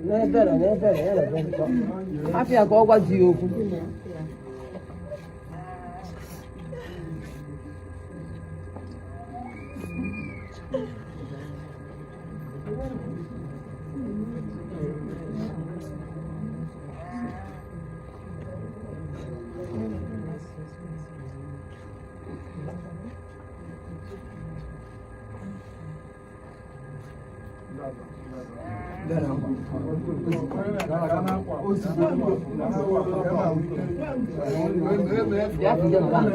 N'ebere, n'ebere, ya na ebere. Hapụ ya ka ọ gwa di ya okwu. Bịa fụje nọrọ ala.